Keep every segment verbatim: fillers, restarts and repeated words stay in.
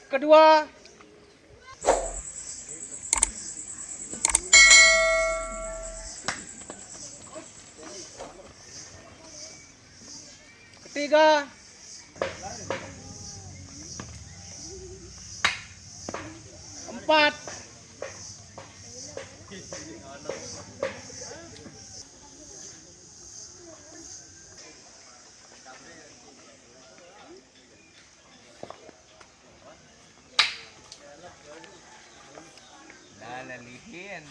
Kedua. Ketiga. Empat. Nah, lalihin.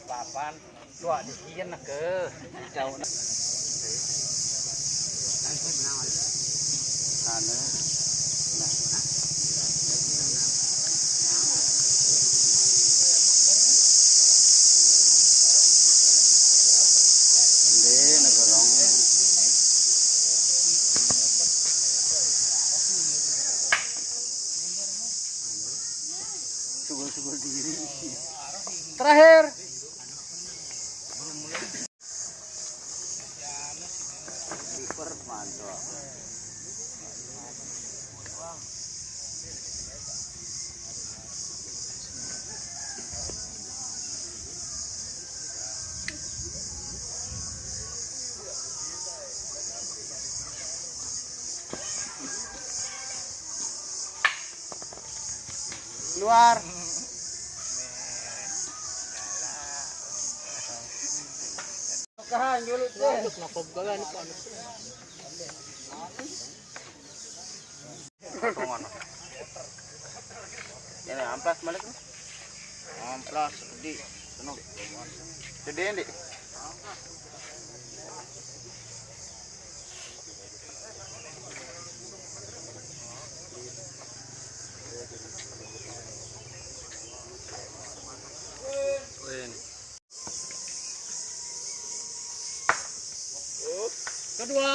Papan. Tuak di sini nak ke. Jauh nak. Anu. Nah. Dia nak gorong. Sugul-sugul diri. Terakhir. Super mantap. Keluar. Kahan dulu teh. Potongan. Ini amplas balik nih. Amplas di penuh. Gede, Dik. Win. Kedua.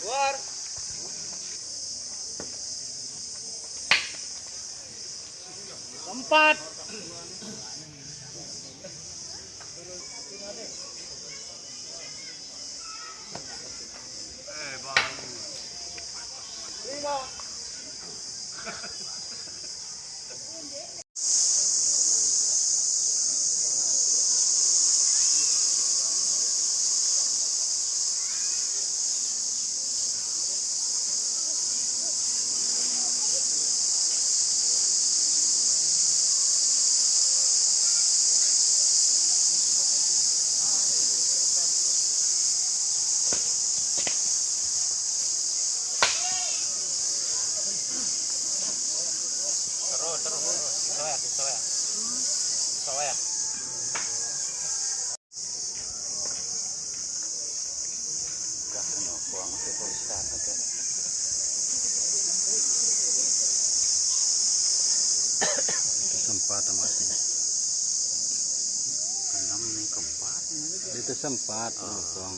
Keluar. Keempat. Terus, terus, terus. Disoyak, disoyak. Disoyak. Udah, no, buang ke Polresta aja. Itu sempat sama sih. Keenam nih, keempat. Itu sempat, oh. Buang.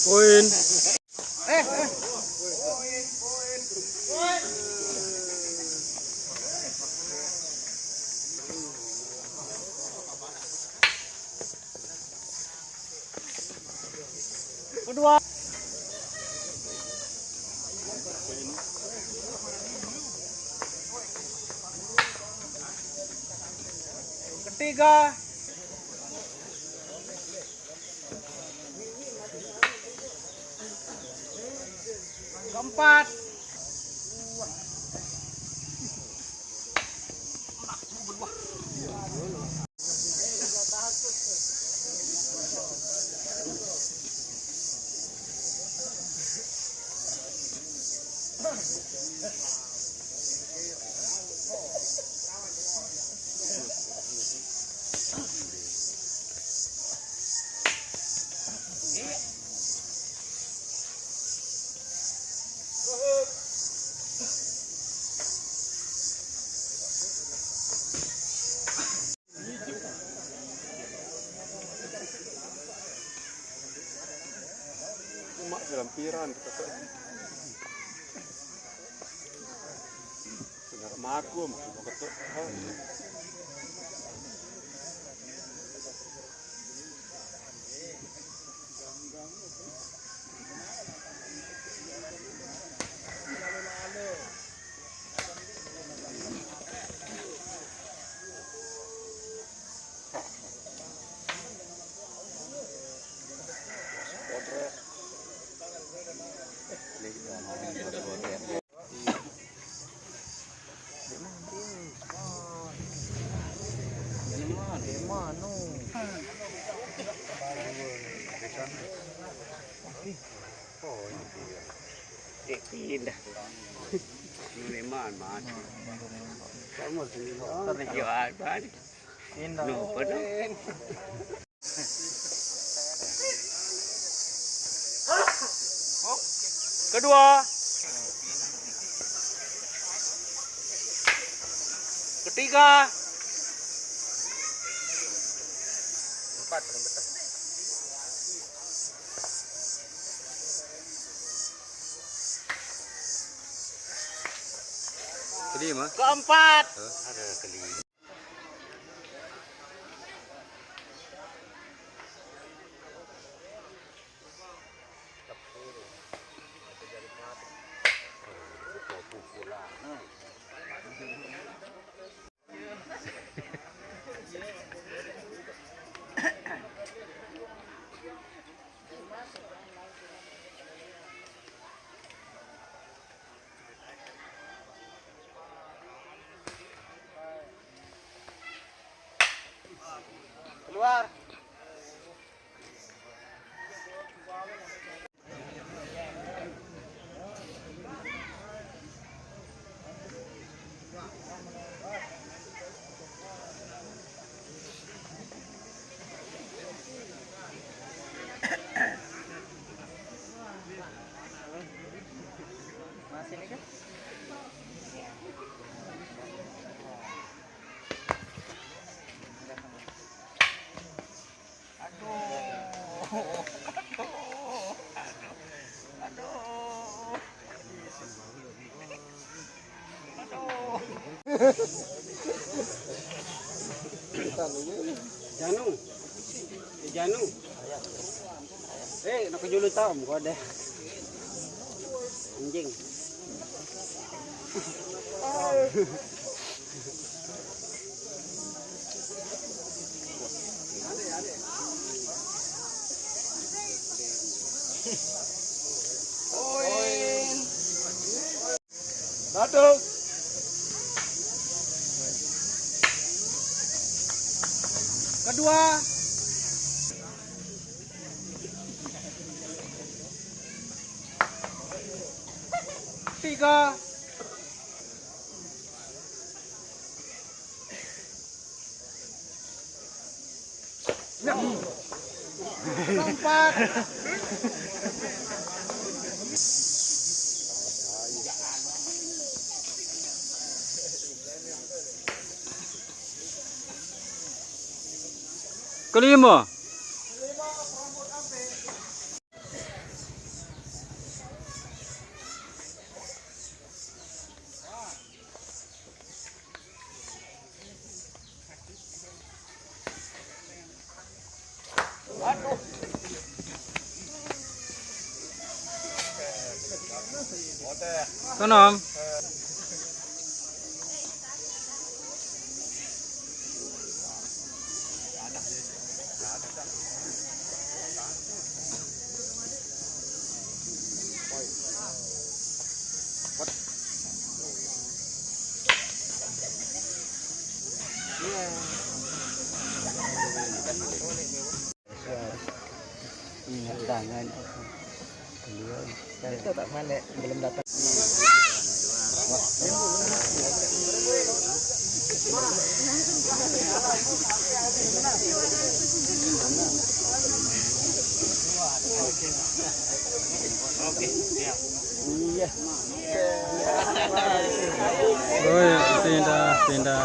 Poin. Kedua. Ketiga. Keempat. Mak selampiran kita tuh. Benar maku, mak ketuk. Dia pindah. Nuleman mati. Kamu sendiri. Terus yo apa? Pindah. No, betul. Kedua. Ketiga. Empat paling betul. Kelima. Keempat. Ada kelima. Keluar. Masih nih kan? Aduh. Aduh. Aduh. Aduh. Janu. Eh, Janu. Eh, nak kejulu tam kau deh. Anjing. Satu. Kedua. Tiga. Empat. Kelima. Keenam. Ingat tangan. Beliau. Itu tak mana belum datang. Okay, siap. Oye, pinda, pinda.